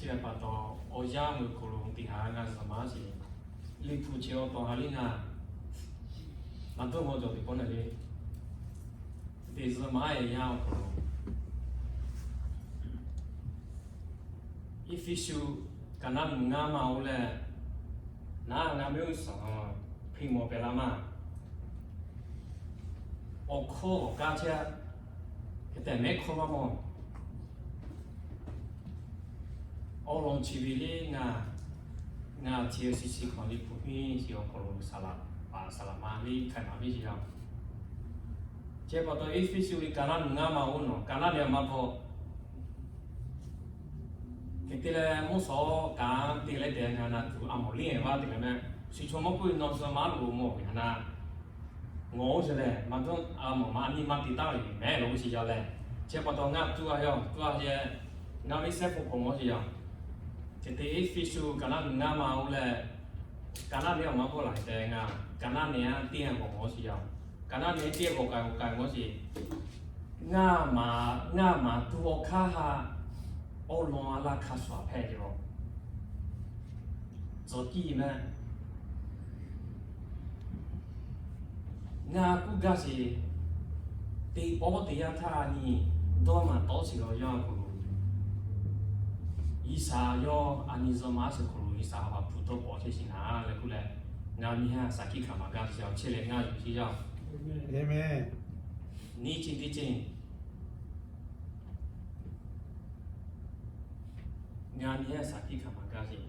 Chi pa taw, awˬ yanˇ ve awˬ hk'aw lo teˇ haˉ ngaˬ zuhꞈ maˍ sheˍ. Liꞈ hpu chi awˬ tawˬ ha liˇ ngaˬ maˇ dawˇ g'aw cawˬ teˇ pawˆ na le. Teˇ zuhꞈ maˍ e yanˇ awˬ hk'aw lo, Eˇfeˇsuꞈ kaˍnaˆ mvuhˇ ngaˇ ma oˇ leh, naˉ ngaˇ miˇ uˉ suhˍ hpiˇ mawˬ pehˍ laˇ maˇ. Awˬ hkawˇ awˬ kaˇ chehˇ, hk'e te mehˉ hkawˇ maˇ mawˬ. Awˬ lawn chi ve le ngaˬ, ngaˬ chi ve shiˍ shiˍ hk'awꞈ liꞈ hpu piˇ shiˍ awˬ hk'aw lo saˍ laˍ paˍ saˍ laˍ ma liˇ hk'ai maˍ piˇ shiˍ yaˇ. Chi pa taw Eˇfeˇsuꞈ ve kaˍnaˆ mvuhˇ ngaˇ ma oˇ nawˬ kaˍnaˆ nehˬ maˇ bvuhꞈ. Hk'e te leh mvuhˇ shawˍ kaꞈ te leh tehꞈ ngaˬ naˬ tuˬ a mawˬ liˇ e vaˇ te leh meh, shiˍ chaw mawˇ k'oˆ ve nawˬ zuhꞈ maˍ lo mawˬ ve hk'aˬ na ngawˬ oˇ sheˍ leh, maˇ dawˇ a mawˬ ma a nyi maˇ te taˉ ve mehˉ lo shiˍ yaˇ leh, chi pa taw ngaˬ tuˇ a yaˇ tuˇ a yehˬ, ngaˬ ve sehˉ hpu hk'awꞈ mawˬ shiˍ yaˇ. Hk'e te Eˇfeˇsuꞈ kaˍnaˆ mvuhˇ ngaˇ ma oˇ leh, kaˍnaˆ nehˬ awˬ maˇ bvuhꞈ laˬ hk'e te ngaˬ kaˍnaˆ nehˬ a teˇ g'aˇ g'awˬ mawˬ shiˍ yaˇ. Kaˍnaˆ nehˬ teˇ g'aˇ g'awˬ k'ai g'awˬ k'ai mawˬ shiˍ. Ngaˬ maˍ, ngaˬ maˍ tuˬ awˬ hk'aˇ ha awˬ lawn a laˇ hk'a shuˍ hpehꞈ ve yoˬ. Tcuh kiˇ meh, ngaˬ kuˇ gaˇ sheˍ. Teˇ pawˆ teˇ yanˇ htaˇ nyi dawˇ maˍ tawˆ sheˍ lawˬ yanˇ awˬ hk'aw lo, G'uiˬsha yawˇ a nyi zuhꞈ maˍ sheˍ hk'aw lo G'uiˬsha a hpaˍ hpu dawˇ paw chehˇ sheˍ naˍ leh k'oˆ leh, ngaˬ nyi ha shaˍ hkiˆ hkanˍ maˍ gaˇ sheˍ. Chi lehˬ ngaˬ yuˬ sheˍ yaˇ. Nyi chi teˇ ceuˬ ngaˬ nyi ha shaˍ hkiˆ hkanˍ maˍ gaˇ sheˍ.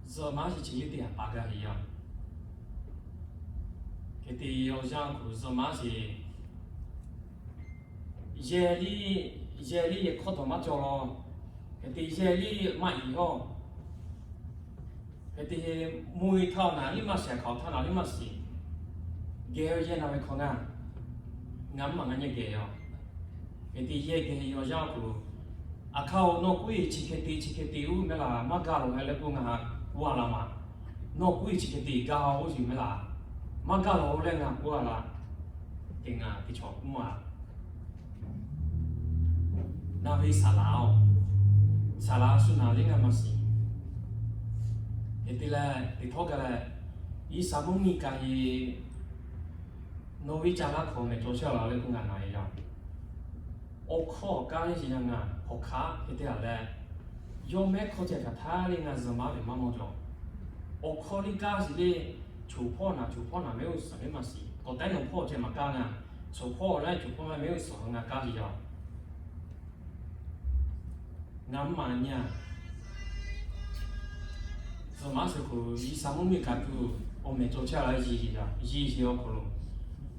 Zuhꞈ maˍ sheˍ chi teˇ hpaˍ pa gaˇ ve yaˇ. Hk'e te awˬ yanˇ awˬ hk'aw lo zuhꞈ maˍ sheˍ. Yehˬ liˇ, yehˬ liˇ yehˬ hkawˇ tawˍ maˇ cawˬ law. Hk'e te yehˬ liˇ maˇ iˍ hawˇ. Hk'e te mvuhˇ e htaˇ naˍ liˇ maˇ shiˍ, hk'aˬ htaˇ naˍ liˇ maˇ shiˍ. Geh yehˬ na ve hk'aw ngaˬ, ngaˬ mvuhˇ maˍ ngaˬ nyi geh yaˇ. Hk'e te yehˬ geh ve awˬ yanˇ awˬ hk'aw lo, aˬ hk'aˇ-oˬ, nawˬ k'oˆ e chi hk'e te chi hk'e te uˉ mehˉ laˬ, maˇ gaˇ lawˬ hk'e leh k'oˆ ngaˬ ha k'oˆ a laˇ maˬ. Nawˬ k'oˆ e chi hk'e te gaˇ oˇ shiˍ mehˉ laˬ, maˇ gaˇ lawˬ leh ngaˬ k'oˆ a laˇ. Te ngaˬ teˇ chaw k'oˆ maˇ Naˬ ve saˍ laˍ-oˬ, saˍ laˍ shu naˍ liˇ ngaˬ maˇ shiˍ. Hk'e te leh teˇ htawˇ gaˬ leh, G'uiˬsha mvuhˇ miˬ kaꞈ e nawˬ ve ca laˇ hk'awꞈ mehˍ cawˬ chehˇ laˬ leh k'oˆ ngaˬ naˍ e yaˇ. Awˬ hkawˇ awˬ kaˇ le shiˍ yaˇ ngaˬ hk'awꞈ hk'aˉ hk'e te a leh, yawˇ mehˉ hkawˇ ceh hkaˬ htaˇ le ngaˬ zuhꞈ maˍ ve maˇ mawˬ cawˬ. Awˬ hkawˇ liˇ kaˇ shiˍ le, choˬ hpawˇ naˬ choˬ hpawˇ naˬ mehˉ g'uˇ suhˍ mehˉ maˇ shiˍ. K'awꞈ taiˉ nawˬ hpawˇ ceh maˍ kaˇ ngaˬ, choˬ hpawˇ naˬ choˬ hpawˇ maˇ mehˉ g'uˇ suhˍ ngaˬ kaˇ shiˍ yaˇ. Ngaˬ mvuhˇ maˍ nyi a, zuhꞈ maˍ sheˍ hk'aw lo G'uiˬsha mvuhˇ miˬ kaꞈ tuˬ awˬ mehˍ cawˬ chehˇ a la yeˬ yeˬ a, yeˬ yeˬ awˬ hk'aw lo,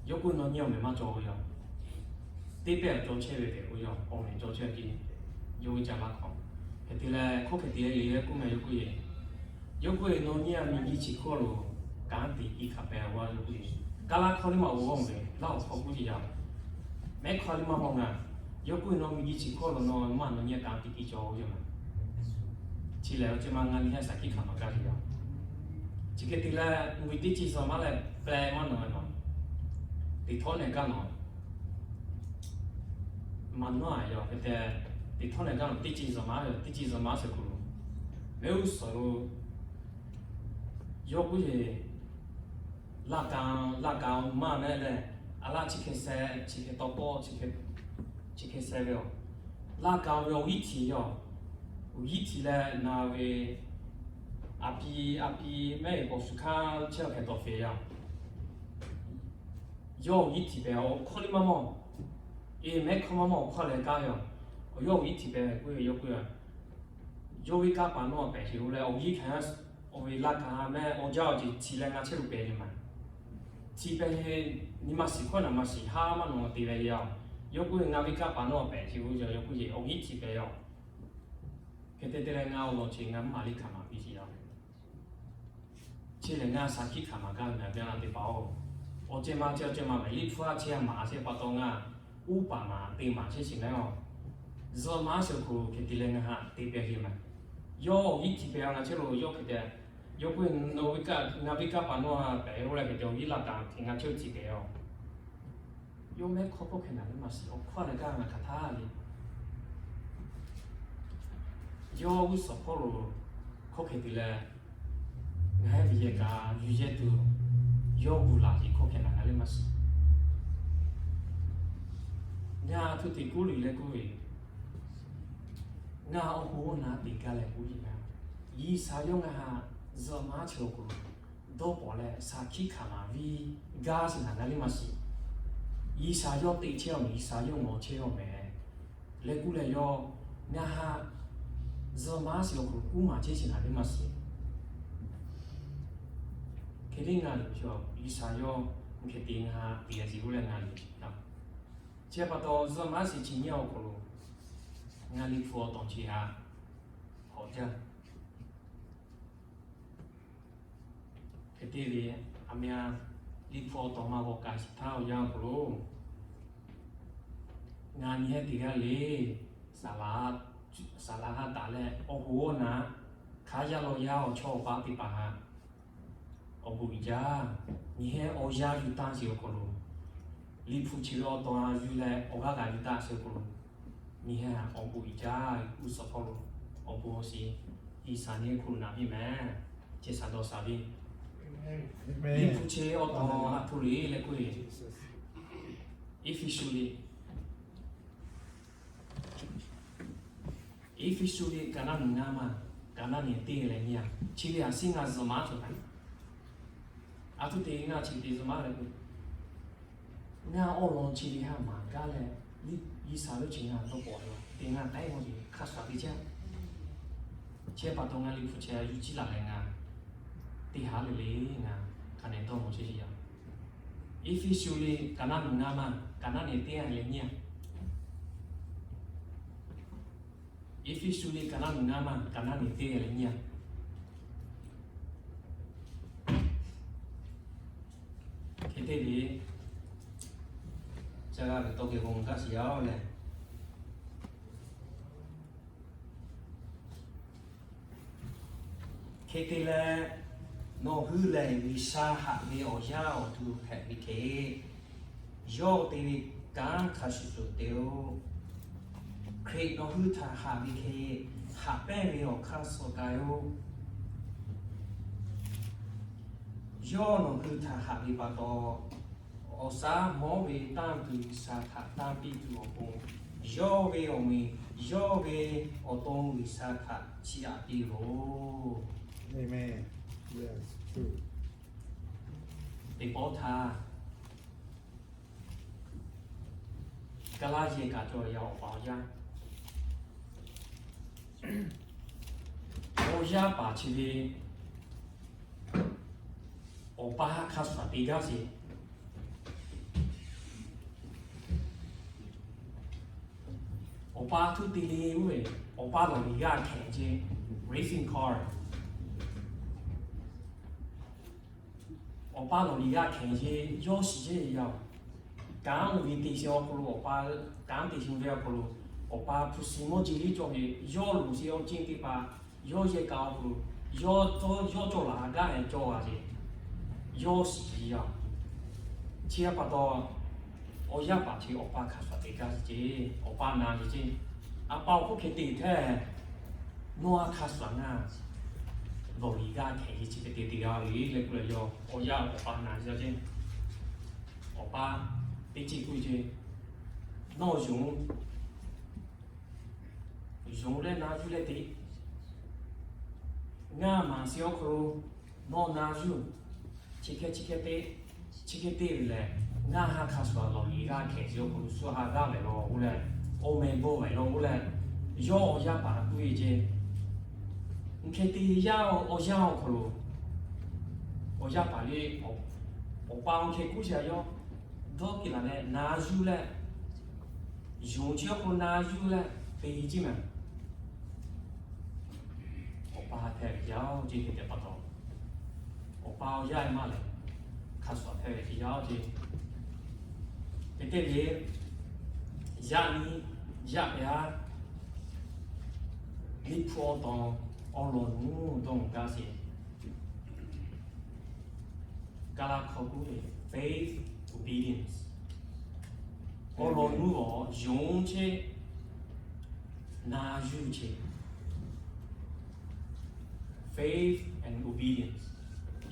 yawˇ k'oˆ nawˬ nyi awˬ mehˍ maˇ cawˬ ve yaˇ. Teˇ pehˇ cawˬ chehˇ ve tehꞈ k'oˆ yaˇ, awˬ mehˍ cawˬ chehˇ ve, yawˇ ve ca laˇ hk'awꞈ. Hk'e te leh hkawˇ hk'e te le le k'oˆ meh yawˇ k'oˆ yeˬ. Yawˇ k'oˆ e nawˬ nyi a miˬguiˬ chi hkawˇ lo kanˉ te kiˇ hkanˍ pehˍ a, yawˇ k'oˆ e, kaˇ laˇ hkawˇ liˇ maˇ g'awˇ ve laˇ awˬ hkawˇ k'oˆ ce yaˇ. Mehˉ hkawˇ liˇ maˇ mawˬ ngaˬ. Yawˇ k'oˆ e nawˬ miˬguiˬ chi hkawˇ lo nawˬ maˇ nawˬ nyi a kanˉ te kiˇ cawˬ ve yoˬ. Chi lehˬ awˬ ceuˬ ma ngaˬ nyi a shaˍ hkiˆ hkanˍ maˍ gaˇ ve yaˇ. Chi hk'e te leh mvuhˇ miˬ teˇ chi zuhꞈ maˍ leh pehꞈ maˇ nawˬ ve nawˬ teˇ htawˇ nehˬ gaˇ nawˬ maˍ nawˉ a yaˇ hk'e te, teˇ htawˇ nehˬ gaˇ nawˬ teˇ chi zuhꞈ maˍ ve, teˇ chi zuhꞈ maˍ sheˍ hk'aw lo, mehˉ g'uˇ suhˍ lo yawˇ k'oˆ yeˬ, laˇ ka, laˇ ka maˇ mehˉ leh, a laˇ chi hk'e sheh, chi hk'e tawˇ pawˆ, chi hk'e sheh ve aˬ. Laˇ ka ve awˬ g'inˉ htiꞈ yaˇ, awˬ g'inˉ htiꞈ leh na ve a pi, a pi mehˉ ve k'awꞈ shu hkanˇ chehˇ hk'e tawˍ feˍ yaˇ. Yawˇ awˬ g'inˉ htiꞈ pehˍ awˬ hkawˇ liˇ maˇ mawˬ. E mehˉ hkawˇ maˇ mawˬ awˬ hkawˇ leh kaˇ ve aˬ. Yawˇ awˬ g'inˉ htiꞈ pehˍ ve k'oˆ ve yawˇ k'oˆ ve, yawˇ ve kanˇ paˍ nawˉ pehꞈ sheˍ oˇ leh awˬ g'inˉ hkanˇ, awˬ ve laˇ ka mehˉ awˬ jaˇ awˬ ceˬ htiꞈ leh ngaˬ chehˇ lo pehˍ ve maˬ. Htiꞈ pehˍ ve nyi ma shiˍ hkawˇ naˬ ma shiˍ haˉ maˇ nawˬ te ve yaˇ. Yawˇ k'oˆ ve ngaˬ ve kanˇ paˍ nawˉ pehꞈ sheˍ oˇ yaˇ, yawˇ k'oˆ yeˬ awˬ g'inˉ htiꞈ pehˍ yaˇ. Hk'e te te leh ngaˬ awˬ lawn chi ngaˬ mvuhˇ maˍ liˇ hkanˍ maˍ piˇ sheˍ yaˇ. Chi lehˬ ngaˬ shaˍ hkiˆ hkanˍ maˍ gaˇ ve ngaˬ ve a teˇ hpaˍ-oˬ, awˬ ceuˬ ma ceh awˬ ceuˬ ma mehˍ liˇ hpu a chehˇ a maˍ a chehˇ pa taw ngaˬ uˉ paˍ maˍ te maˍ chehˇ sheˍ leh-oˬ, zuhꞈ maˍ sheˍ hk'aw lo hk'e te leh ngaˬ haꞈ te pehˍ ve maˬ. Yawˇ awˬ g'inˉ htiꞈ pehˍ a ngaˬ chehˇ lo yawˇ hk'e te, yawˇ k'oˆ ve ngaˬ ve kanˇ paˍ nawˉ pehꞈ oˇ leh hk'e te awˬ g'inˉ laˇ ka htiꞈ ngaˬ chehˇ lo htiꞈ pehˍ-oˬ. Yawˇ mehˉ hkawˇ hpawˇ hk'e naˬ liˇ maˇ shiˍ, awˬ hkawˇ a leh kaˇ ngaˬ hk'aˬ htaˇ le. Yawˇ g'uˇ suhˍ hpawˇ lo hkawˇ hkeh te leh, ngaˬ hui ve yehˬ kaꞈ yuˬ yehˇ tuˬ yawˇ gu laˬ ve hkawˇ hkeh naˬ ngaˬ le maˇ shiˍ. Ngaˬ htu te kuˉ le leh k'oˆ ve, ngaˬ awˬ hoˉ awˬ naˉ te gaˇ leh k'oˆ ve, G'uiˬsha yawˇ ngaˬ haꞈ zuhꞈ maˉ chi awˬ hk'aw lo dawˇ paw leh shaˍ hkiˆ hkanˍ maˍ ve gaˇ shiˍ naˬ ngaˬ le maˇ shiˍ. G'uiˬsha yawˇ te chehˇ awˬ mehˍ, G'uiˬsha yawˇ ngawˬ chehˇ awˬ mehˍ leh k'oˆ leh, yawˇ ngaˬ haꞈ zuhꞈ maˉ shiˍ awˬ hk'aw lo kuˉ maˍ chehˇ shiˍ naˬ le maˇ shiˍ. Hk'e te ngaˬ le, G'uiˬsha yawˇ hk'e te ngaˬ haꞈ te a ciˬ k'oˆ leh ngaˬ le, chi pa taw zuhꞈ maˉ shiˍ chi nyi awˬ hk'aw lo ngaˬ Liꞈ hpu awˬ tawˍ chi haꞈ k'awꞈ jaˇ. Hk'e te ve, a meh a, Liꞈ hpu awˬ tawˍ ma g'awˬ kaꞈ shiˍ htaˇ awˬ yanˇ awˬ hk'aw lo ngaˬ nyi heh te g'aˇ le, saˍ laˍ ha taˍ leh awˬ hoˉ awˬ naˉ hk'a yaˇ lawˬ yaˇ awˬ chawˇ awˬ paˇ teˇ hpaˍ haꞈ awˬ bon uiˍ jaˇ. Nyi heh awˬ yanˇ yuˬ taˇ shiˍ awˬ hk'aw lo, Liꞈ hpu chi ve awˬ tawˍ ha yuˬ leh awˬ g'aˇ kaꞈ yuˬ taˇ shiˍ awˬ hk'aw lo, nyi heh awˬ bon uiˍ jaˇ. G'uˇ suhˍ hpawˇ lo awˬ bon awˬ shiˍ G'uiˬsha nyi hk'oˆ lo naˍ piˇ mehˍ. Chi saˍ dawˬ saˍ ve Liꞈ hpu chi awˬ tawˍ ha hpu le leh k'oˆ ve, Eˇfeˇsuꞈ liꞈ, Eˇfeˇsuꞈ liꞈ kaˍ naˉ nuˬ ngaˇ maˇ, kaˍ naˉ nyi teˇ leh nyiˇ, chi ve a shinˉ ngaˬ zuhꞈ maˉ cawˬ taˍ. A htoꞈ te ngaˬ chi te zuhꞈ maˉ leh k'o, ngaˬ awˬ lawn chi ve haꞈ maˍ gaˇ leh, G'uiˬsha ve chi ngaˬ dawˇ paw ve te ngaˬ taiˉ maˇ ve hk'a shuˍ te chehˇ. Chi pa taw ngaˬ Liꞈ hpu chi yuˬ ciˉ laˬ leh ngaˬ teˇ haˉ le le ngaˬ hk'a nehˬ dawˇ maw chehˇ ve yoˬ. Eˇfeˇsuꞈ liꞈ kaˍ naˉ nuˬ ngaˇ maˇ, kaˍ naˉ nyi teˇ leh nyiˇ. Eˇfeˇsuꞈ liꞈ kaˍ naˉ nuˬ ngaˇ maˇ, kaˍ naˉ nyi teˇ leh nyiˇ. Hk'e te ve, ca g'a ve tawˇ geh bon gaˇ shiˍ yaˇ-oˬ leh, hk'e te leh, nawˬ hui lehˬ G'uiˬsha haꞈ ve awˬ yaˇ awˬ hk'aw lo hpehꞈ ve hk'e, yawˇ te ve kanˉ hk'a shuˍ shuˍ te-o. Hkriꞈ nawˬ hui htaꞈ haꞈ ve hk'e, haꞈ pehnˇ ve awˬ hk'aˇ suh k'ai-o. Yawˇ nawˬ hui htaꞈ haꞈ ve pa taw, awˬ shaˉ mawˉ ve tanˇ tuˬ G'uiˬsha htaꞈ tanˇ piˇ tuˬ awˬ pon, yawˇ ve awˬ meh, yawˇ ve awˬ to G'uiˬsha htaꞈ chiˇ aꞈ piˇ loˬ. Teˇ pawˆ htaˇ, Kaˇlaˇ yehˬ kaꞈ cawˬ ve yaˇ awˬ pa awˬ yaˇ, awˬ yaˇ paˍ chi ve awˬ pa hk'a shuˍ te gaˇ sheˍ. Awˬ pa htuˇ te le oˇ ve, awˬ pa lawˬ liꞈ g'aˇ hkehꞈ ce, racing car. Awˬ pa lawˬ liꞈ g'aˇ hkehꞈ ce, yawˇ shiˍ ce yaˇ-oˬ. Kanˉ oˇ ve te sheˍ awˬ hk'aw lo awˬ pa, kanˉ te sheˍ ve awˬ hk'aw lo, awˬ pa hpu shi mawˇ ce liˇ cawˬ ve, yawˇ loˍ sheˍ awˬ ceˇ teˇ hpaˍ, yawˇ yehˬ kaꞈ awˬ hk'aw lo, yawˇ cawˬ laˬ gaˇ ve cawˬ a ce, yawˇ shiˍ ce yaˇ-oˬ. Chi pa taw, awˬ yaˇ paˍ chi awˬ pa hk'a shuˍ te gaˇ ce, awˬ pa na ce ce. A pa awˬ hk'oˆ hk'e te hteˇ, nawˬ a hk'a shuˍ ngaˇ lawˬ liꞈ g'aˇ hkehꞈ ce chi hk'e te te g'a ve leh k'oˆ leh, yawˇ awˬ yaˇ awˬ pa na ce ce. Awˬ pa teˇ ce k'oˆ ce, nawˬ yonˍ, yonˍ leh na yuˬ leh te. Ngaˇ maˍ sheˍ awˬ hk'aw lo nawˬ na yuˬ, chi hk'e chi hk'e te, chi hk'e te ve lehˬ, ngaˇ ha hk'a shuˍ lawˬ liꞈ g'aˇ hkehꞈ ce awˬ hk'aw lo shu ha g'aˇ ve law oˇ leh, awˬ meh bawˇ ve law oˇ leh, yawˇ awˬ yaˇ paˍ k'oˆ ve ce. Hk'e te yaˇ awˬ yaˇ awˬ hk'aw lo, awˬ yaˇ paˍ le, awˬ pa awˬ hk'e k'oˆ ce a yawˇ, dawˇ kiˬ laˬ leh na yuˬ leh, yonˍ chi awˬ hk'aw lo na yuˬ leh te ciˇ ma. Awˬ pa hk'e yaˇ-oˬ ce hk'e te pa taw, awˬ pa awˬ yaˇ maˇ lehˬ, hk'a shuˍ hk'e yaˇ-oˬ ce. Hk'e te ve, yaꞈ nyi, yaꞈ ve a, Liꞈ hpu awˬ tawˍ awˬ lawn nuˇ dawˇ mawˬ gaˇ sheˍ. Kaˇlaˇ hkawˇ k'oˆ ve, faith, obedience. Awˬ lawn nuˇ awˬ yonˍ ce, na yuˬ ce. faith and obedience.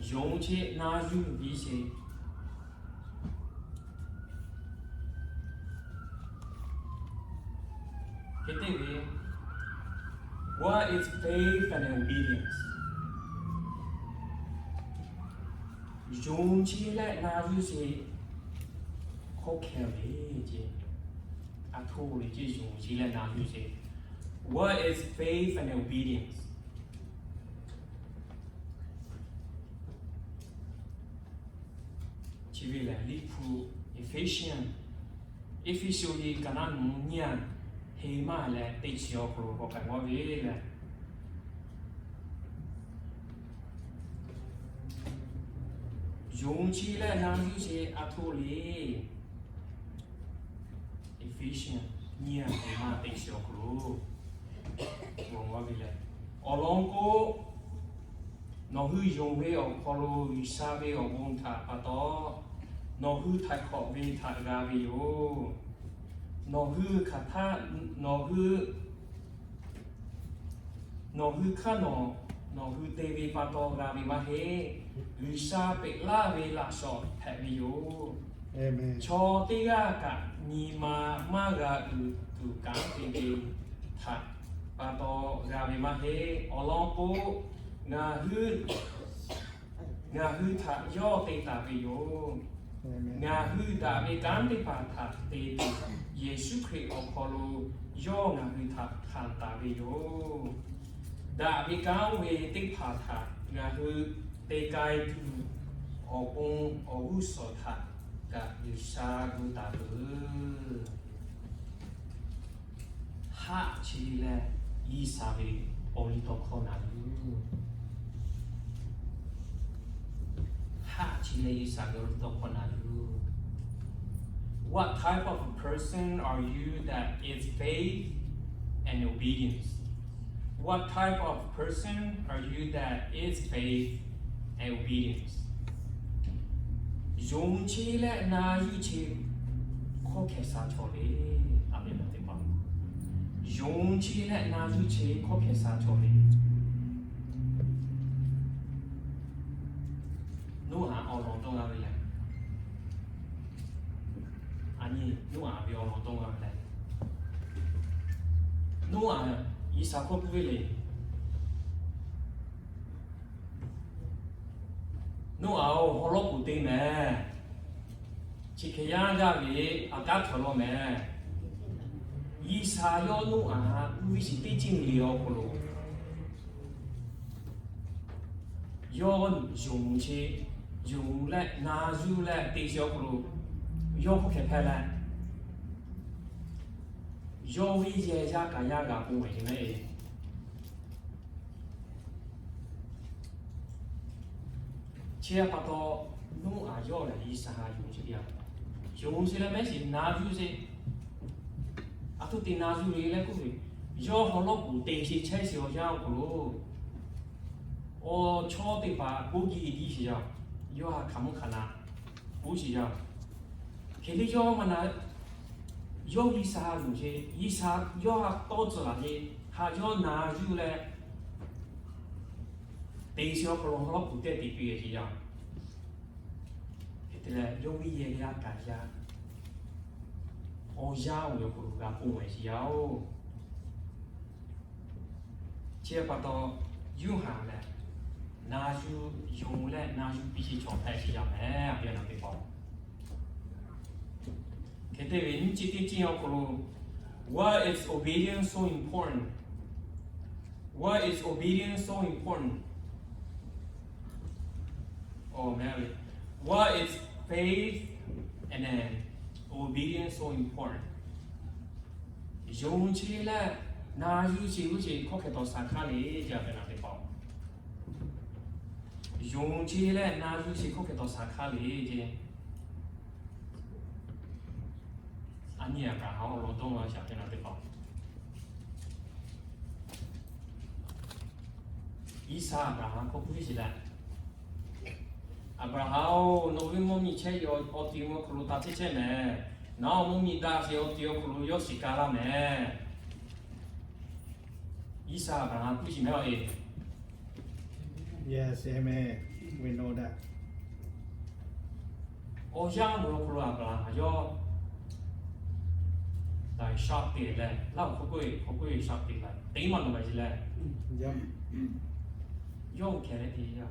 Yonˍ chi na yuˬ ve sheˍ. Hk'e te ve, what is faith and obedience? Yonˍ chi leh na yuˬ sheˍ hkawˇ hkeh ve ce. A htoꞈ le ce, yonˍ chi leh na yuˬ sheˍ. What is faith and obedience? Chi ve lehˬ, Liꞈ hpu Ephesians, Eˇfeˇsuꞈ liꞈ ka naˉ nu nyiˇ a, heˍ maˇ leh teˇ chi awˬ hk'aw lo k'awꞈ k'ai g'awˇ ve lehˬ, yonˍ chi leh na yuˬ sheˍ a htoꞈ le. Eˇfeˇsuꞈ nyiˇ a, heˍ maˇ teˇ chi awˬ hk'aw lo g'awˇ ve lehˬ, awˬ lawn k'o, nawˬ hui yonˍ ve awˬ hk'aw lo G'uiˬsha ve awˬ bon htaꞈ pa taw, nawˬ hui htaiˍ hk'awꞈ ve htaꞈ g'a ve yoˬ. Nawˬ hui hk'aˬ htaˇ, nawˬ hui nawˬ hui hk'aˇ nawˬ, nawˬ hui te ve pa taw g'a ve maˇ heˆ. G'uiˬsha peꞈ laˇ ve laꞈ shawˍ hpehꞈ ve yoˬ. Chaw teˇ g'aˇ kaꞈ nyi ma maˇ g'a uiˍ tuˬ kanˉ te ve htaꞈ pa taw g'a ve maˇ heˆ. Awˬ lawn k'o, ngaˬ hui ngaˬ hui htaꞈ yawˇ te taˍ ve yoˬ. Ngaˬ hui daꞈ ve kanˉ teˇ hpaˍ htaꞈ te tuˬ, Yeˍsuˆ Hkriꞈ awˬ hk'aw lo yawˇ ngaˬ hui htaꞈ hkanˍ taˍ ve yoˬ. Daꞈ ve kanˉ oˇ ve teˇ hpaˍ htaꞈ ngaˬ hui te k'ai tuˬ, awˬ pon awˬ g'uˇ suhˍ htaꞈ kaꞈ G'uiˬsha gu taˍ peuˬ. Haˆ chi leh G'uiˬsha ve awˬ liˇ tawˇ hkawˇ na yuˬ. Haˆ chi leh G'uiˬsha ve awˬ liˇ tawˇ hkawˇ na yuˬ. What type of a person are you that is faith and obedience? What type of person are you that is faith and obedience? Yonˍ chi leh na yuˬ chi hkawˇ hkeh sha chaw le. Aˬ miˍ teˇ hpaˍ, yonˍ chi leh na yuˬ chi hkawˇ hkeh sha chaw le. Noˉaꞈ awˬ lawn dawˇ g'a ve lehˬ, a nyi, Noˉaꞈ ve awˬ lawn dawˇ g'a ve lehˬ, Noˉaꞈ G'uiˬsha hkawˇ k'oˆ ve le. Noˉaꞈ-oˬ, haw lawˉ k'oˍ te mehˍ. Chi hk'e yaˇ gaˇ ve a kanˉ htaꞈ law mehˍ. G'uiˬsha yawˇ Noˉaꞈ k'oˆ ve chi teˇ ceuˬ le awˬ hk'aw lo, yawˇ yonˍ chi, yonˍ leh na yuˬ leh te chi awˬ hk'aw lo, yawˇ hk'oˆ hkeh hpehˇ leh, yawˇ ve yehˬ yaˇ kaꞈ yaˇ g'a k'oˆ ve ce mehˍ. Chi pa taw, Noˉaꞈ yawˇ lehˬ G'uiˬsha yonˍ chi teˇ yanˇ, yonˍ chi leh mehˍ shiˍ na yuˬ sheˍ. A htoꞈ te na yuˬ le leh k'oˆ ve, yawˇ haw lawˉ k'oˍ te sheˍ chehˇ sheˍ awˬ yanˇ awˬ hk'aw lo, awˬ chawˇ teˇ hpaˍ k'oˆ jiˇ jiˇ sheˍ yaˇ, yawˇ ha hk'aˬ mvuhˇ hk'aˬ na k'oˆ sheˍ yaˇ. Hk'e le yawˇ maˇ na, yawˇ G'uiˬsha yonˍ sheˍ, G'uiˬsha yawˇ ha tawˇ tcuhˍ laˬ le, haꞈ yawˇ na yuˬ leh te sheˍ awˬ hk'aw lo haw lawˉ k'oˍ tehˇ te piˇ ve sheˍ yaˇ. Hk'e te leh yawˇ ve yehˬ yaˇ kaꞈ yaˇ, awˬ yanˇ oˬ ve awˬ hk'aw lo g'a k'oˆ ve sheˍ yaˇ-oˬ. Chi pa taw, Yoˇhanˬ lehˬ na yuˬ, yonˍ leh na yuˬ piˇ sheˍ chaw hpehꞈ sheˍ yaˇ mehˍ. Aˬ miˍ teˇ hpaˍ, hk'e te ve nyiˇ chi teˇ chi awˬ hk'aw lo, why is obedience so important? Why is obedience so important? Why is faith and then obedience so important? Yonˍ chi leh na yuˬ chi g'uˇ chi hkawˇ hkeh taw shaˍ hkaˇ le, yaˇ ve na teˇ hpaˍ. Yonˍ chi leh na yuˬ chi hkawˇ hkeh taw shaˍ hkaˇ le ce. A nyi Aˍbraˍhanˍ awˬ lawn dawˇ g'a shaˍ ve na teˇ hpaˍ. G'uiˬsha Aˍbraˍhanˍ hk'aw k'oˆ ve sheˍ leh, Aˍbraˍhanˍ-oˬ, nawˬ ve mvuhˇ miˬ chehˇ ve awˬ ti awˬ hk'aw lo taˇ chehˇ chehˇ mehˍ. Nawˬ mvuhˇ miˬ daꞈ sheˍ awˬ ti awˬ hk'aw lo yawˇ shiˍ ka laˇ mehˍ. G'uiˬsha Aˍbraˍhanˍ k'oˆ sheˍ mehˍ a e. Yes, amen. We know that. Awˬ yanˇ ve awˬ hk'aw lo Aˍbraˍhanˍ yawˇ ไต่ชาติ leh, Laˇ huˍ hk'aw k'oˆ ve, hk'aw k'oˆ ve ชาติ leh, teˇ maˇ nawˬ baˬ ce leh, yawˇ hkeh leh te yaˇ.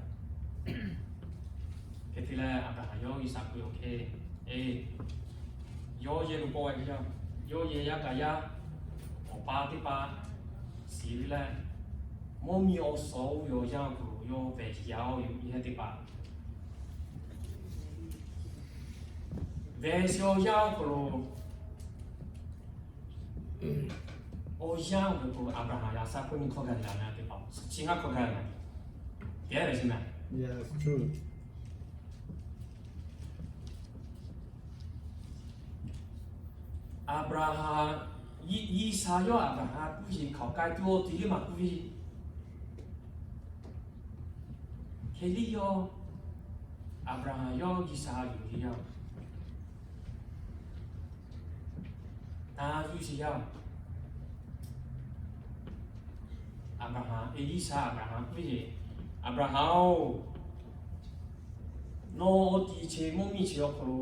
Hk'e te leh Aˍbraˍhanˍ yawˇ Yiˇsaˍ k'oˆ ve awˬ hk'e, e, yawˇ yehˬ lo paw ve yaˇ, yawˇ yehˬ yaˇ kaꞈ yaˇ, awˬ pa teˇ hpaˍ shiˍ ve leh, mvuhˇ miˬ awˬ suhˍ oˇ ve awˬ yanˇ awˬ hk'aw lo yawˇ vehˬ yaˇ oˇ ve yehˬ teˇ hpaˍ vehˬ shiˍ awˬ yanˇ awˬ hk'aw lo, awˬ yanˇ awˬ hk'aw lo Aˍbraˍhanˍ yaꞈ shaˉ hk'oˆ nyi hkawˇ gaˇ ve laˬ na teˇ hpaˍ, chi ngaˇ hkawˇ gaˇ ve laˬ. Kehˉ ve chi meh. Aˍbraˍhanˍ, Yiˇsaˍ yawˇ Aˍbraˍhanˍ k'oˆ ve hk'aˬ k'ai tuˬ awˬ ti leh maˇ k'oˆ ve. Hk'e liˇ yawˇ, Aˍbraˍhanˍ yawˇ Yiˇsaˍ yuˬ ve yaˇ, na yuˬ sheˍ yaˇ. Aˍbraˍhanˍ, e, Yiˇsaˍ Aˍbraˍhanˍ k'oˆ ve, Aˍbraˍhanˍ-oˬ, nawˬ awˬ ti chi mvuhˇ miˬ chi awˬ hk'aw lo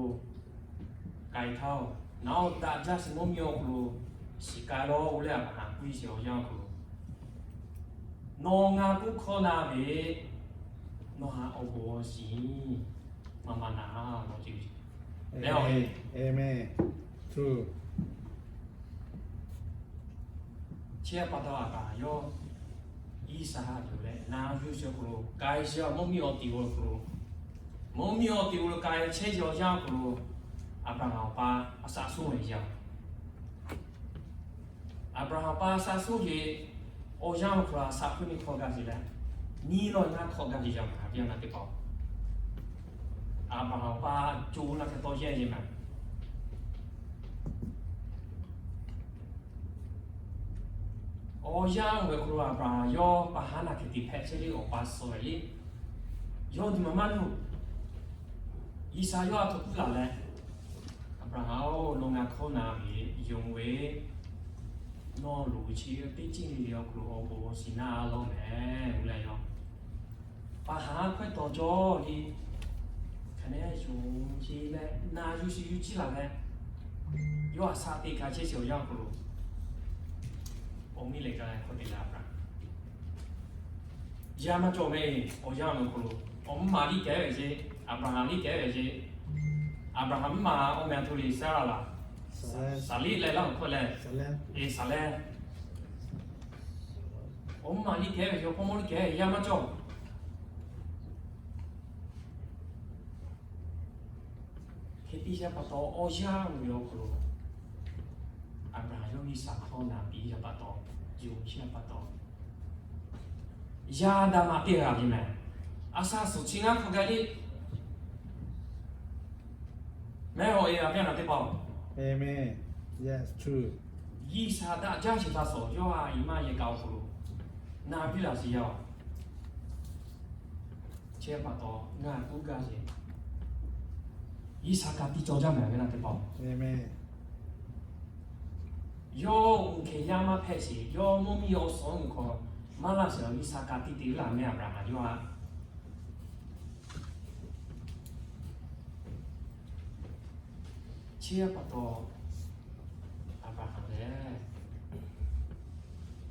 k'ai htaˇ-oˬ, nawˬ daꞈ jaˇ sheˍ mvuhˇ miˬ awˬ hk'aw lo shiˍ k'ai lawˬ-oˬ leh Aˍbraˍhanˍ k'oˆ ve awˬ yanˇ awˬ hk'aw lo, nawˬ ngaˬ k'oˆ hkawˇ na ve, nawˬ htaꞈ awˬ bon awˬ shiˍ maˇ maˇ na law ce. Aˍmenˍ. Chi pa taw Aˍbraˍhanˍ yawˇ Yiˇsaˍ yuˬ leh na yuˬ sheˍ awˬ hk'aw lo k'ai sheˍ, mvuhˇ miˬ awˬ ti awˬ hk'aw lo, mvuhˇ miˬ awˬ ti awˬ hk'aw lo k'ai chehˇ sheˍ awˬ yanˇ awˬ hk'aw lo, Aˍbraˍhanˍ awˬ pa a shaꞈ suhˉ ve yaˇ. Aˍbraˍhanˍ awˬ pa a shaꞈ suhˉ ve awˬ yanˇ awˬ hk'aw lo a shaꞈ hk'oˆ nyi hkawˇ gaˇ ve leh, nyi lawˬ ngaˇ hkawˇ gaˇ ve yaˇ maˇ heˆ ve na teˇ hpaˍ. Aˍbraˍhanˍ awˬ pa co na hk'e tawˇ yehˇ ve maˇ Awˬ yanˇ ve awˬ hk'aw lo Aˍbraˍhanˍ yawˇ pa haˉ naˆ hk'e te hpehꞈ chehˇ ve awˬ pa suh ve le. Yawˇ nyi ma maˇ nuˬ. Yiˇsaˍ yawˇ a htoꞈ puiˉ laˬ leh, Aˍbraˍhanˍ-oˬ, nawˬ ngaˬ hkawˇ na ve yonˍ ve, nawˬ loˍ chi teˇ ceuˬ le le awˬ hk'aw lo awˬ bon awˬ shiˍ na lawˬ mehˍ leh yawˇ pa haˉ hkawehˇ tawˍ cawˇ le. Hk'aˬ nehˉ yonˍ ve leh na yuˬ shiˍ yuˬ ciˉ laˬ leh, yawˇ a shaꞈ teꞈ kaꞈ chehˇ sheˍ awˬ yanˇ awˬ hk'aw lo, awˬ miˇ lehˬ ka leh hkawˇ te leh Aˍbraˍhanˍ yaˇ maˇ cawˬ ve awˬ yanˇ awˬ hk'aw lo, awˬ mvuhˇ maˬ liˇ kehˉ ve ce, Aˍbraˍhanˍ liˇ kehˉ ve ce. Aˍbraˍhanˍ mvuhˇ maˬ awˬ meh htaꞈ hto le Saˍraˍ laˬ, Saˍliˆ leh laˇ awˬ hkawˇ leh, e Saˍlehˇ. Awˬ mvuhˇ maˬ liˇ kehˉ ve ce, awˬ hpawˇ mawˇ liˇ kehˉ yaˇ maˇ cawˬ. Hk'e te yaˇ pa taw, awˬ yanˇ ve awˬ hk'aw lo Aˍbraˍhanˍ yawˇ Yiˇsaˍ hkawˇ na piˇ yaˇ pa taw, yonˍ chehˇ yaˇ pa taw, yaˇ daꞈ maˇ teˇ g'aˇ ve mehˍ. A shaꞈ suhˍ chi ngaˇ hk'awꞈ gaˇ le. Mehˉ awˬ e a pehˇ na teˇ hpaˍ-oˬ, Yiˇsaˍ daꞈ jaˇ sheˍ htaˇ suhˍ yawˇ a i maˇ yehˬ kaꞈ awˬ hk'aw lo na piˇ laˬ sheˍ yaˇ-oˬ. Chehˇ pa taw ngaˬ tuˉ gaˇ sheˍ. Yiˇsaˍ ka tiꞈ cawˬ jaˇ mehˍ ve na teˇ hpaˍ-oˬ, yawˇ uˬ hkeh yaˇ maˇ hpehꞈ sheˍ. Yawˇ mvuhˇ miˬ awˬ suhˍ awˬ hk'aw maˇ laˇ sheˍ. Yiˇsaˍ ka tiꞈ te laˬ mehˍ Aˍbraˍhanˍ yawˇ a Chi pa taw, Aˍbraˍhanˍ lehˬ,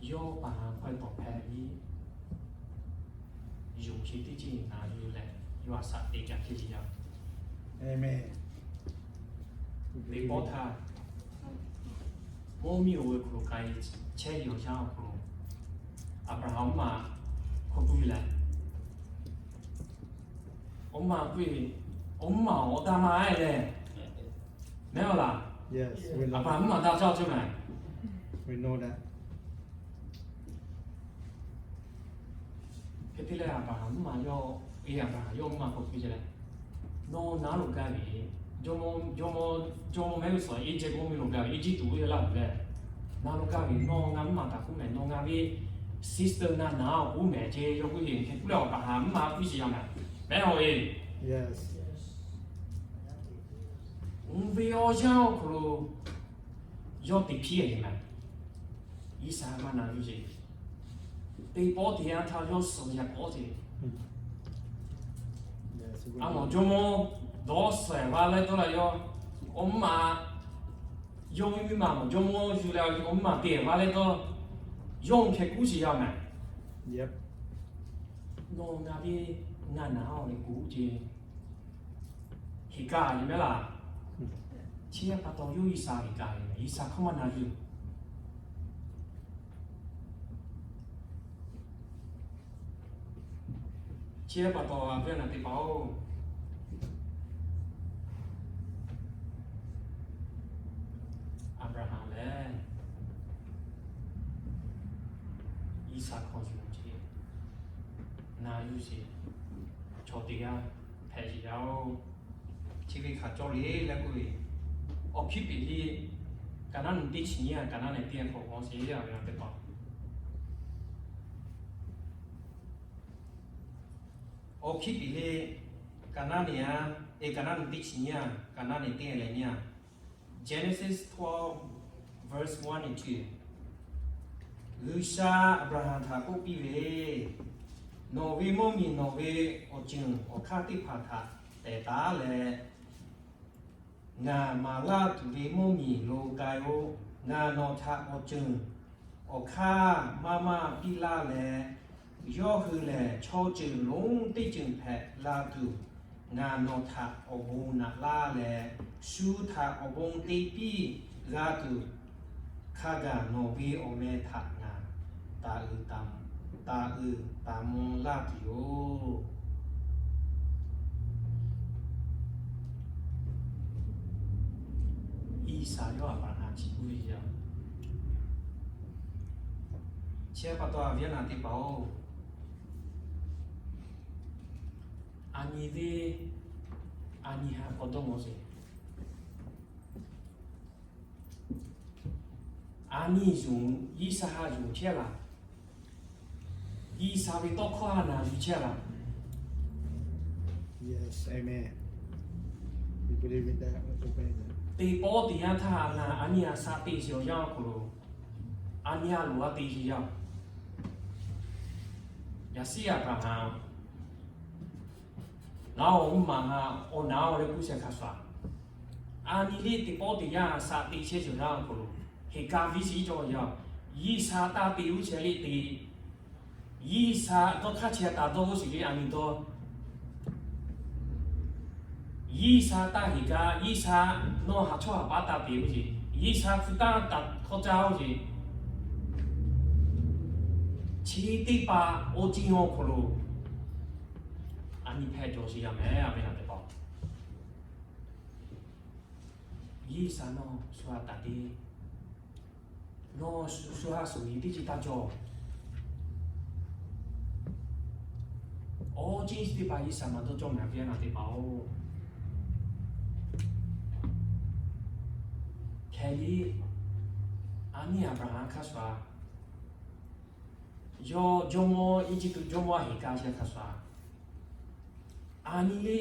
yawˇ pa haˉ hkawehˇ tawˍ hpehꞈ ve, yonˍ chi teˇ ceuˬ na yuˬ leh, yawˇ a shaꞈ teꞈ kaꞈ ceh yaˇ. Teˇ pawˆ htaˇ, mvuhˇ miˬ awˬ e hk'aw lo k'ai chehˇ ve awˬ yanˇ awˬ hk'aw lo, Aˍbraˍhanˍ mvuhˇ maˬ hk'aw k'oˆ ve lehˬ, awˬ mvuhˇ maˬ k'oˆ ve, awˬ mvuhˇ maˬ awˬ daꞈ maˇ e lehˬ, mehˉ a laˬ. Aˍbraˍhanˍ mvuhˇ maˬ daꞈ jaˇ cawˇ mehˍ. Hk'e te leh, Aˍbraˍhanˍ mvuhˇ maˬ yawˇ, e Aˍbraˍhanˍ yawˇ mvuhˇ maˬ k'oˆ piˇ leh, nawˬ na lo gaˇ ve, jawˇmawˇ, jawˇmawˇ mehˉ ve suhˍ Eˇjiˇtuꞈ mvuhˇ miˬ lo gaˬ ve, Eˇjiˇtuꞈ ve laˇ ve lehˬ, na lo gaˇ ve, nawˬ ngaˬ mvuhˇ maˬ htaꞈ k'oˆ mehˍ, nawˬ ngaˬ ve sister ngaˬ na awˬ k'oˆ mehˍ ceh yawˇ k'oˆ ve. Hk'e k'oˆ leh, Aˍbraˍhanˍ mvuhˇ maˬ k'oˆ piˇ sheˍ yaˇ mehˍ. Mehˉ a e, uˬ ve awˬ yanˇ awˬ hk'aw lo yawˇ teꞈ hpiˇ ve mehˍ. Yiˇsaˍ maˇ na yuˬ sheˍ. Teˇ pawˆ teˇ yanˇ htaˇ yawˇ suhˍ yaꞈ k'awꞈ te ve. A mawˬ jawˇmawˇ dawˇ shehˍ hpaˇ leh dawˇ la yawˇ, awˬ mvuhˇ maˬ, yawˇ miˇ miˇ ma mawˬ jawˇmawˇ yuˬ leh awˬ mvuhˇ maˬ te hehˍ hpaˇ leh dawˇ, yawˇ hkeh kuˉ shiˍ yaˇ mehˍ. Nawˬ ngaˬ ve ngaˬ naˍ a leh kuˬ ce, heˍ kaˇ ve mehˍ laˇ. Chi pa taw yawˇ G'uiˬsha heˍ kaˇ ve, G'uiˬsha hkawˇ maˇ na yuˬ. Chi pa taw a ve naˬ teˇ hpaˍ-oˬ, Aˍbraˍhanˍ lehˬ G'uiˬsha hkawˇ yuˬ ce, na yuˬ ce, chaw teˇ g'aˇ hpehꞈ ce yaˇ-oˬ. Chi ve hk'aˬ cawˇ le leh k'oˆ ve, Awˬ hkiˉ piˍ le, kaˍ naˉ nyi teˇ chi nyiˇ a, kaˍ naˉ nyi teˇ a hk'awꞈ k'awꞈ sheˍ a ve naˬ teˇ hpaˍ. Awˬ hkiˉ piˍ le, kaˍ naˉ nyi a, e kaˍ naˉ nyi teˇ chi nyiˇ a, kaˍ naˉ nyi teˇ a leh nyiˇ a. Genesis twelve, verse one and two. G'uiˬsha Aˍbraˍhanˍ htaꞈ k'oˆ piˇ ve, Nawˬ ve mvuhˇ miˬ nawˬ ve awˬ ceuˬ awˬ hk'aˇ teˇ hpaˍ htaꞈ tehˬ taˉ leh, ngaˬ maˍ laˇ tuˬ ve mvuhˇ miˬ lo k'ai-o. Ngaˬ nawˬ htaꞈ awˬ ceuˬ awˬ hk'aˇ maˇ maˇ piˇ laˇ leh, yawˇ hui lehˬ chaw ceuˬ lonˉ teˇ ceuˬ hpehꞈ la tuˬ, ngaˬ nawˬ htaꞈ awˬ bon naꞈ laˇ leh, shu htaꞈ awˬ bon te piˇ g'a tuˬ, hk'a gaˬ nawˬ ve awˬ meh htaꞈ ngaˬ taˍ uiˍ taˍ mvuh laˇ tuˬ yoˬ. G'uiˬsha yawˇ Aˍbraˍhanˍ chi kuˇ ve yaˇ. Chi pa taw a ve naˬ teˇ hpaˍ-oˬ, a nyi ve, a nyi ha k'awꞈ dawˇ mawˬ sheˍ. A nyi yonˍ, G'uiˬsha ha yonˍ chehˇ laˬ. G'uiˬsha ve tawˇ hkawˇ ha naˬ yuˬ chehˇ laˬ. Teˇ pawˆ teˇ yanˇ htaˇ a naˬ a nyi a shaꞈ te sheˍ awˬ yanˇ awˬ hk'aw lo, a nyi a loˍ a te sheˍ yaˇ. Yaꞈ shiˉ Aˍbraˍhanˍ, ngaˬ awˬ mvuhˇ maˬ ha awˬ naˍ awˬ leh kuˇ shehˍ hk'a shuˍ, a nyi le teˇ pawˆ teˇ yanˇ a shaꞈ te chehˇ sheˍ awˬ yanˇ awˬ hk'aw lo, heˍ kaˇ viˉ shiˍ cawˇ yaˇ. G'uiˬsha taˇ te uˉ chehˇ le te, G'uiˬsha dawˇ hk'aˇ chi a taˍ dawˇ g'uˇ shiˍ le a nyi dawˇ. G'uiˬsha taˇ heˍ kaˇ, G'uiˬsha nawˬ ha chawˇ ha paˉ taˇ te uˉ ce, G'uiˬsha hpu taˇ taˍ hk'awˇ caˇ uˉ ce. Chi teˇ hpaˍ awˬ ceuˬ awˬ hk'aw lo a nyi hpehꞈ cawˬ sheˍ yaˇ mehˍ a ve naˬ teˇ hpaˍ. G'uiˬsha nawˬ shu ha taˍ te, nawˬ shu ha suhˍ ve teˇ ceuˬ taˇ cawˬ. Awˬ ceuˬ chi teˇ hpaˍ G'uiˬsha maˇ dawˇ cawˇ mehˍ a ve naˬ teˇ hpaˍ-oˬ. Hk'e le, a nyi Aˍbraˍhanˍ hk'a shuˍ a, yawˇ jawˇmawˇ, Eˇjiˇtuꞈ jawˇmawˇ heˍ kaˇ sheˍ hk'a shuˍ a, a nyi le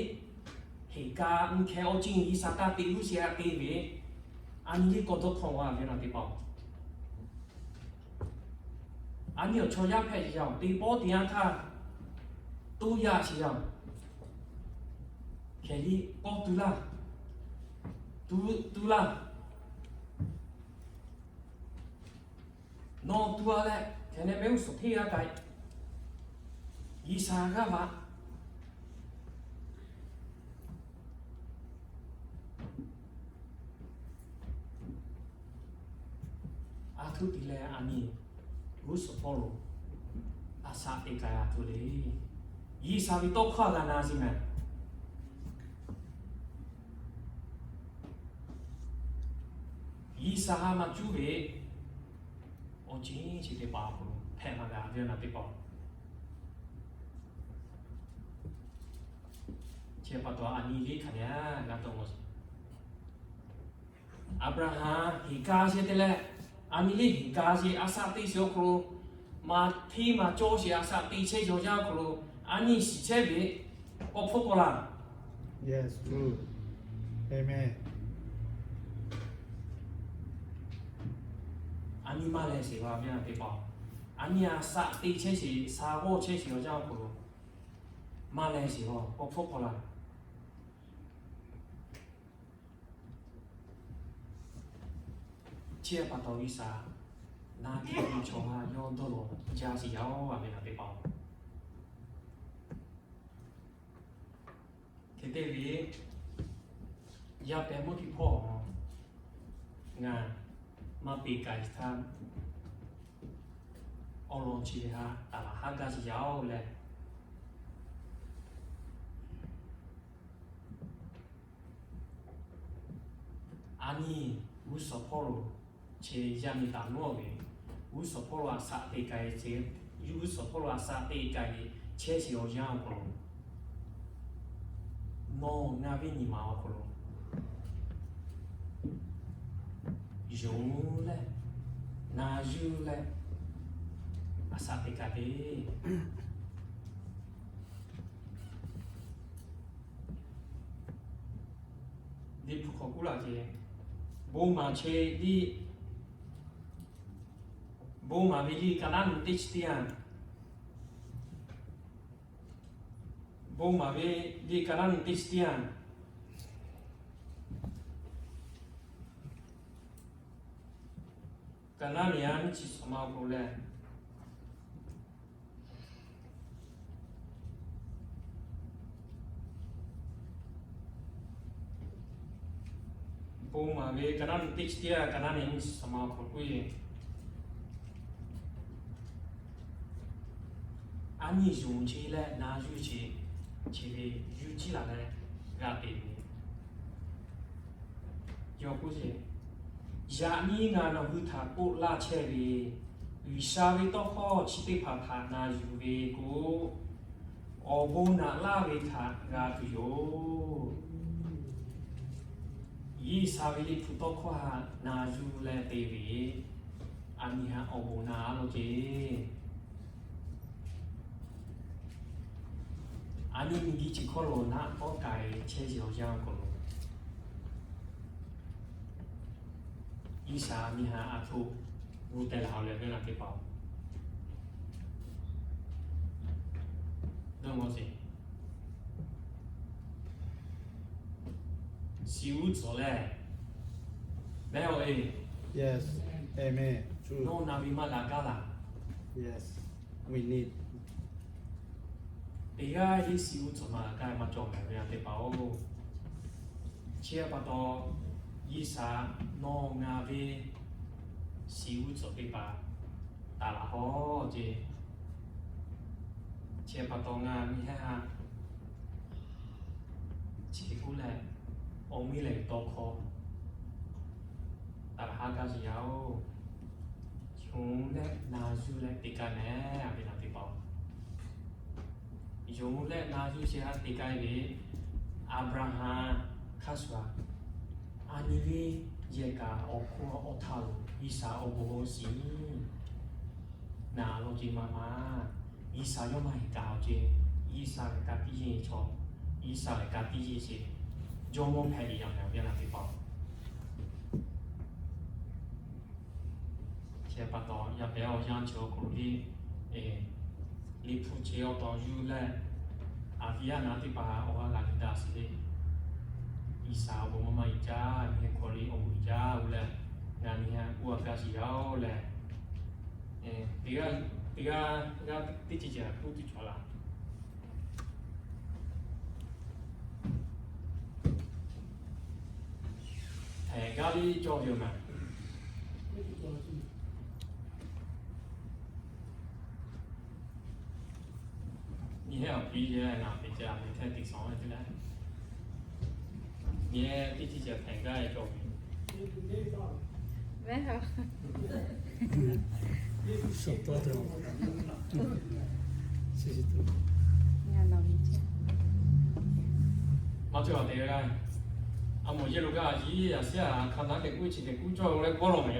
heˍ kaˇ mvuhˇ hkeh awˬ ceuˬ G'uiˬsha taˇ te uˉ sheˍ a te ve, a nyi le k'awꞈ dawˇ hk'awꞈ a ve naˬ teˇ hpaˍ-oˬ. A nyi awˬ chaw yaˇ hpehꞈ sheˍ yaˇ-oˬ, teˇ pawˆ teˇ yanˇ htaˇ toˇ yaˇ sheˍ yaˇ-oˬ. Hk'e le k'awꞈ tu laˇ, tu, tu laˇ. Nawˬ tu a leh hk'e ne mehˆ g'uˇ suhˍ hteˇ g'aˇ k'ai, G'uiˬsha g'aˇ va. A htoꞈ te leh a nyi g'uˇ suhˍ hpawˇ lo a shaꞈ te k'ai a htoꞈ le. G'uiˬsha ve tawˇ hkawˇ g'a na sheˍ mehˍ. G'uiˬsha ha maˇ cuˉ ve awˬ ceuˬ chi teˇ hpaˍ awˬ hk'aw lo hpehꞈ maˇ g'a ve naˬ teˇ hpaˍ. Chi pa taw a nyi le hk'aˬ nyi g'a dawˇ mawˬ sheˍ. Aˍbraˍhanˍ heˍ kaˇ sheˍ te leh, a nyi le heˍ kaˇ sheˍ a shaꞈ te sheˍ awˬ hk'aw lo, maˇ hteˇ maˇ cawˇ sheˍ a shaꞈ te chehˇ sheˍ awˬ yanˇ awˬ hk'aw lo, a nyi shiˍ chehˇ ve k'awꞈ hpfuhˆ k'awꞈ laˇ. A nyi maˇ leh sheˍ a ve naˬ teˇ hpaˍ. A nyi a shaꞈ te chehˇ sheˍ, sha g'awˇ chehˇ sheˍ awˬ yanˇ awˬ hk'aw lo, maˇ leh sheˍ a k'awꞈ hpfuhˆ k'awꞈ laˇ. Chi pa taw G'uiˬsha na hkiˇ ve chaw ha yawˇ dawˇ lawˬ jaˇ sheˍ yaˇ-oˬ, a ve na teˇ hpaˍ-oˬ. Hk'e te ve, yaˇ pehˍ mvuhˇ hkiˇ hpawˇ ngaˬ maˇ peꞈ k'ai htaˇ, awˬ lawn chi ve htaꞈ taˍ laˬ haˉ gaˇ sheˍ yaˇ-oˬ leh, a nyi g'uˇ suhˍ hpawˇ lo chi yaˇ miˇ taˍ nawˇ ve, g'uˇ suhˍ hpawˇ lo a shaꞈ teꞈ k'ai ve, g'uˇ suhˍ hpawˇ lo a shaꞈ teꞈ k'ai ve chehˇ sheˍ awˬ yanˇ awˬ hk'aw lo, nawˬ ngaˬ ve nyi ma awˬ hk'aw lo yonˍ leh na yuˬ leh a shaꞈ teꞈ k'ai ve, Liꞈ hpu hk'aw k'oˆ laˇ ce, bon maˍ che liˇ, bon maˍ ve liˇ ka naˉ nu teˇ chi teˇ yanˇ, bon maˍ ve liˇ ka naˉ nu teˇ chi teˇ yanˇ, ka naˉ ve a nyiˇ chi suhˍ ma awˬ hk'aw lo leh, bon maˍ ve ka naˉ nu teˇ chi teˇ yanˇ, ka naˉ ve a nyiˇ chi suhˍ ma awˬ hk'aw lo k'oˆ ve, a nyi yonˍ che leh na yuˬ che, chi ve yuˬ jiˇ laˬ leh g'a te ve, yawˇ k'oˆ ce, yaꞈ nyi ngaˬ nawˬ hui htaꞈ k'oˆ laˇ chehˇ ve, G'uiˬsha ve tawˇ hkawˇ chi teˇ hpaˍ htaꞈ na yuˬ ve k'o, awˬ bon naꞈ laˇ ve htaꞈ g'a tuˬ yoˬ. G'uiˬsha ve Liꞈ hpu tawˇ hkawˇ htaꞈ na yuˬ leh te ve, a nyi htaꞈ awˬ bon naꞈ laˇ ce. A nyi miˬguiˬ chi hkawˇ lo naˆ kawˆ k'ai chehˇ sheˍ awˬ yanˇ awˬ hk'aw lo, G'uiˬsha nyi htaꞈ a htoꞈ gu teh laˬ-oˬ leh ve na teˇ hpaˍ-oˬ, dawˇ maw sheˍ. Shiˍ uˉ tcuhˍ leh, mehˉ-oˬ e, nawˬ na ve maˇ g'a kaˇ laˬ. Teˇ g'aˇ liˇ shiˍ uˉ tcuhˍ maˇ g'a kaˇ maˇ cawˬ mehˍ ve na teˇ hpaˍ-oˬ. Chi pa taw, G'uiˬsha nawˬ ngaˬ ve shiˍ uˉ tcuhˍ teˇ hpaˍ taˍ laˬ hawˉ ce. Chi pa taw ngaˬ miˇ haˉ haˉ chi hk'e k'oˆ leh, awˬ miˇ lehˬ tawˇ hkawˇ taˍ laˬ haˉ gaˇ sheˍ yaˇ-oˬ. Yonˍ leh na yuˬ leh te k'ai mehˍ, a ve na teˇ hpaˍ-oˬ. Yonˍ leh na yuˬ sheˍ htaꞈ te k'ai ve, Aˍbraˍhanˍ hk'a shuˍ-a, a nyi ve yehˬ kaꞈ awˬ hk'oˆ awˬ htaˇ lo G'uiˬsha awˬ bon shiˍ naˍ law ce maˇ ma. G'uiˬsha yawˇ maˇ heˆ kaꞈ awˬ ce, G'uiˬsha lehˬ ka tiˇ yeˇ chaw, G'uiˬsha lehˬ ka tiˇ yeˇ sheˍ, jawˇmawˇ hpehꞈ ve yaꞈ mehˍ ve na teˇ hpaˍ-oˬ. Chi pa taw yaˇ pehˍ awˬ yanˇ chi awˬ hk'aw lo le, Liꞈ hpu chi awˬ taw yuˬ leh, a viˉ yaˇ na teˇ hpaˍ awˬ g'aˇ g'a yuˬ daꞈ sheˍ le. G'uiˬsha awˬ bon maˇ maˇ uiˍ jaˇ, miˬ hk'aw liˇ awˬ bon uiˍ jaˇ-oˬ leh, ngaˬ miˇ haˉ k'oˆ a gaˇ sheˍ yaˇ-oˬ leh, teˇ g'aˇ, teˇ g'aˇ g'aˇ teˇ ceuˬ ceuˬ k'oˆ tuˬ cawˬ laˇ. Htehꞈ gaˇ liˇ cawˇ ve yoˬ mehˍ. Nyi hehˉ awˬ piˇ yehˬ ngaˬ peꞈ ce a ve htehˇ teꞈ shawˍ ve teˇ leh, nyi hehˉ teˇ ceuˬ ceuˬ htehꞈ gaˇ ve cawˇ ve yoˬ. Maˇ cawˇ a te g'a, a moˍ yehˬ lo gaˇ a yiˉ a shiˉ a hk'a naˉ teꞈ kuˉ chi teꞈ kuˉ cawˇ leh g'awˇ lawˬ mehˍ